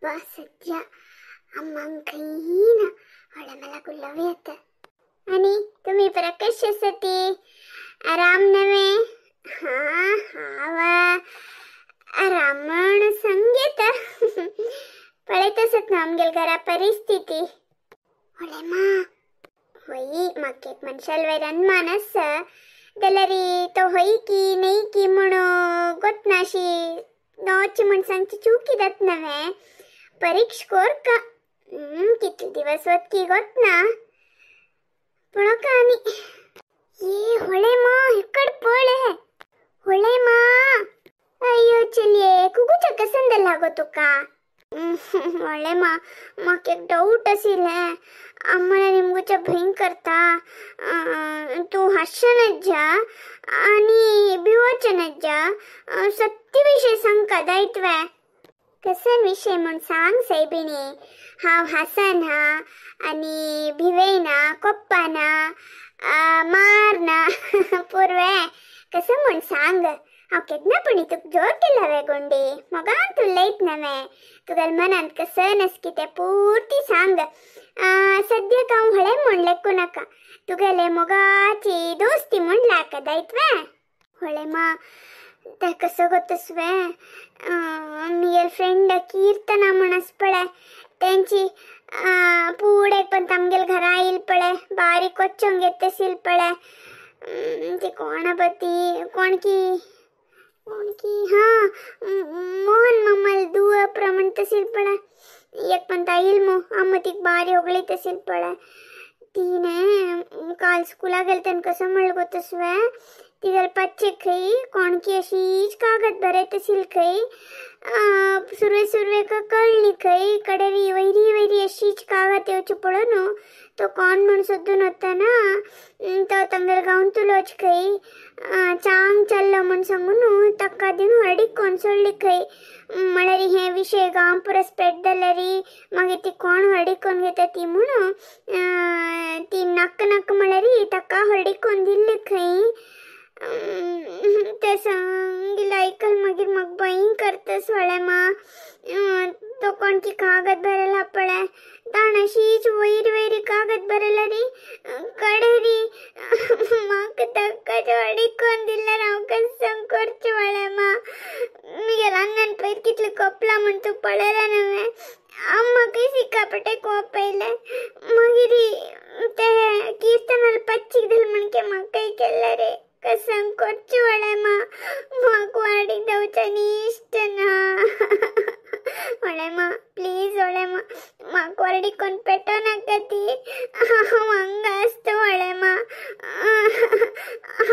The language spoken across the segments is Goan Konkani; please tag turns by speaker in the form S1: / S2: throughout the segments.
S1: ಅಬ್ಬಾ ಸದ್ಯ अम्मांक खंय ना होळ्या मला गुल्लव येता. आनी तुमी परा कशी आसा ती? आराम नवे? हां हांव आराम म्हण सांग येता. पळयत आसत न्हू आमगेले घरा परिस्थिती. होळे मा होय म्हाका एक मनशाल वयर अनमान आसा जाल्यार तो होय की न्हय की म्हूण गोतना अशी नोची म्हूण सांगची चुकी जाता नवें. परीक्षा कोरका कितले दिवस वत की गोतना पळोवका. आनी ये होळे मा इकड पळे होळे मा. अय्यो चलये कुगुच्या कसंद लागो तुका? होळे मा म्हाका एक डाऊट आशिल्लें. आम्हाला निमगुच्या भंय करता तूं हांसचें जा आनी भिवोचें जा. सत्य विशय सांगका दायतवे. कसन विशय म्हूण सांग सायबिणी. हांव हांसना आनी भिवेना कोप्पाना मारना पुरवे कसं म्हूण सांग. हांव केन्ना पुणी तुका जोर केला वे गोंडी? मोगान तूं उलयत नवें. तुगेल्या मनांत कसन आसा कितें पुर्ती सांग. सद्याक हांव व्हडें म्हूण लेखूं नाका. तुगेले मोगाची दोस्ती म्हूण लाका दायतवे. व्हडें मा तें कसो गो तसवें म्हगेले फ्रेंड कीर्तना म्हूण आसा पळय तेंची पुडेक पण आमगेले घरा येयल पळय बारीक कोच्चोंक येता तशील पळय ती कोण बा ती कोणकी कोणकी हां मोहन मामाल दुअप्रा म्हण तशील पळय एक पण येयल मू आम तिका बारी होगळी तशील पळय. तिने काल स्कुला गेले तेन्ना कसो म्हणलें गो तसवें तिगेले पाचशे खंय कोणकी अशीच कागद बरयता आशिल्ली खंय. सुरवे सुरवेक कळ्ळी खंय कडेरी वयरी वयरी अशीच कागद येवची पळोवन तो कोण म्हूण सोदून वतना तो तांगेले गांवतलोच खंय चांग चल्लो म्हूण सांगून ताका दिवन हळडीक कोण सोडली खंय. म्हळ्यार हे विशय गांव पुरो स्प्रेड जाल्यार मागीर ती कोण हळडीक कोण घेता ती म्हूण ती नाका नाका म्हळ्यार ताका हळडीक कोण दिल्ली खंय. तें सांगिल्लें आयकल मागीर म्हाका भंय करता सोळ्या मा. तो कोणकी कागद बरयला पळय ताणें अशीच वयर वयर कागद बरयला री कडेरी म्हाका ताका हळडीक कोण दिल्यार हांव कसो करचें वळ्या मा. म्हगेल्या अण्णान पयर कितलें कोपलां म्हूण तूं पळयलां न्हय. हांव म्हाकाय सिक्कापटे कोप येयलें. मागीर तें किर्तनाल पच्चीक दिलें म्हणके म्हाकाय केलें रे. कसं करचें वळ्या मा. म्हाका वाडीक धांवच्यानी इश्ट ना. वळ्या मा प्लीज वळ्या मा म्हाका वाडीक कोण पेटो नाका ती. हांव हांगा आसता वळ्या मा.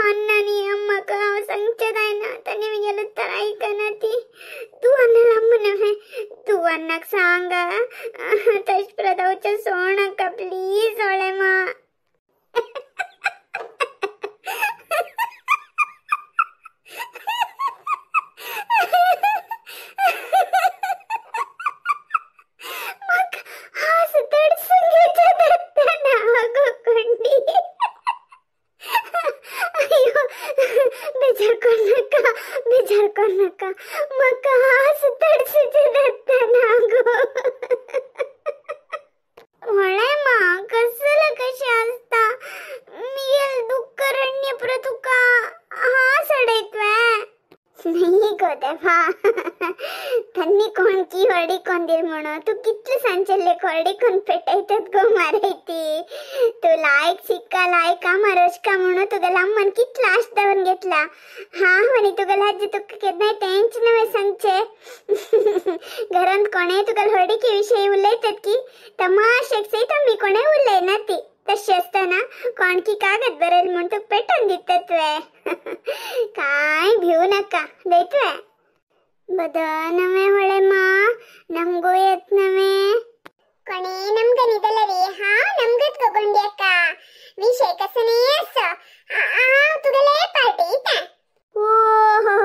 S1: अण्णानी अम्माक हांव सांगचें जायना तांणी म्हगेलें उतर आयकना ती. तूं अन्ना लांब न्हय तूं अन्नाक सांग तशें परत धांवचें सोड नाका प्लीज वळ्या मा. बेजार करू नका बेजार करू नका म्हाका हांस तडसूचे जाता गो. व्हडें मा कसलें कशें आसता म्हगेलें दुख्ख रडणें पुरो तुका हांस अडयतवें. नाही गो देवा तांणी कोणकी व्हडी कोण दिल म्हणून तूं कितलें सांचें व्हडी कोण पेटयतात गो मारयती. तूं लायक सिक्का लायक मारोशका म्हणून तुगेल्या अम्मान कितलो आश दवरून घेतला. हां आनी तुगेल्या आजी तुका केन्नाय तेंच नवें सांगचें. घरांत कोणेय तुगेल्या व्हडीके विशयी उलयतात की तमाशेक सयत आमी कोणेय उलयना ती. तशें आसतना कोणकी कागद बरयल म्हूण तुका पेटोवन दितात वे. कांय भिवू नाका दयतवे. बदनवे ಹೊಳೆ ಮಾ ನಮಗೂ ಯತ್ನವೇ
S2: ಕೊನೆ ನಮ್ಗನಿದಲ್ಲರಿ ಹಾ ನಮ್ಗತ್ ಗೊಂಡಿ ಅಕ್ಕ ವಿಷಯ ಕಸನೇ ಅಸ ಆ ತುಗಲೇ ಪಾರ್ಟಿ ತಾ.
S1: ಓಹೋ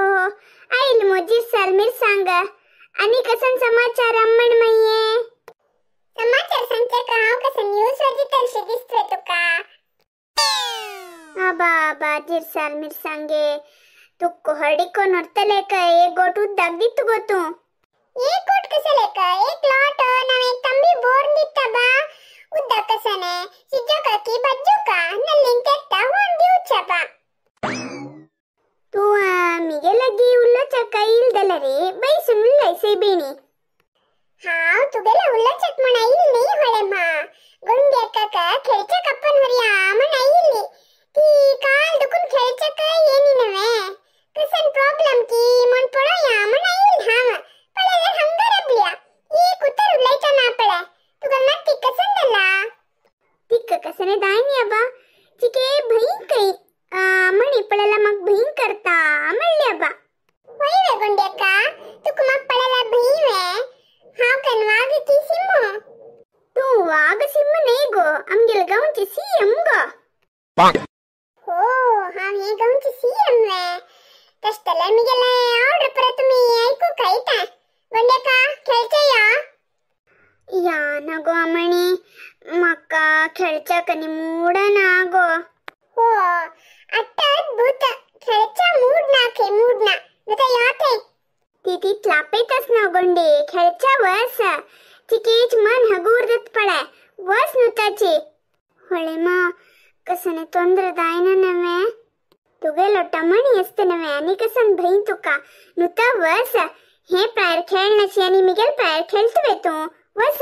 S1: ಐಲ್ ಮೊಜಿ ಸಲ್ಮಿರ್ सांग आणि कसन समाचार अम्मण मये?
S2: समाचार सांगचे का हांव कसं न्यूज वाचितलशें दिसतलें तुका.
S1: आबा आबा जिरसाल मिरसांगे तुक्को हडिको नोर्तलेक एक गोट उद्दाक दित्तु गो तूं.
S2: एक गोट कसं लेक एक लॉरी तुगेला उल्लचक म्हण आयिल्ली न्ही होळे मा गोंडी अक्काक खेळच्याक अप्पन हरया म्हण आयिल्ली ती काल दुखून खेळच्याक येनी नव्हे कसन प्रॉब्लेम की म्हण पळोवया म्हण आयिल्ली हांव पळयल्यार हंगा रबल्या एक उतर उलयता ना पळय तुका नक्की कसन जाला
S1: तिक्क कसने दायनी अबा चिके भई कई म्हणी पळयला मग भई करता म्हणले अबा
S2: होय वे गोंडी अक्का तुका मग पळयला भई वे हांव कन वाग की सिम्मो
S1: तू वाग सिम्म नाही गो आमगेल गांवची सीएम गो
S2: हो हांव हे गांवची सीएम वे तशें जाल्यार मिगेले ऑर्डर परत तुमी आयकूंक कळटा गोंडी अक्का खेळचे या
S1: या ना गो अमणी म्हाका खेळच्याक आनी मूड ना गो
S2: हो आतां अद्भुत खेळच्या मूड ना खे मूड ना नुता या थंय
S1: ती ती लापेतच ना गोंडी खेळच्या वस चिकेच मन हगूर दत पळे वस नुताची होळे मा कसने ತೊಂದ್ರೆ ದಾಯನ ನವೆ तुगेलो टमणी असते नवे आनी कसन भई तुका नुता वस हे प्रायर खेळण्याची आणि मिगेल प्रायर खेळतवे तू वस.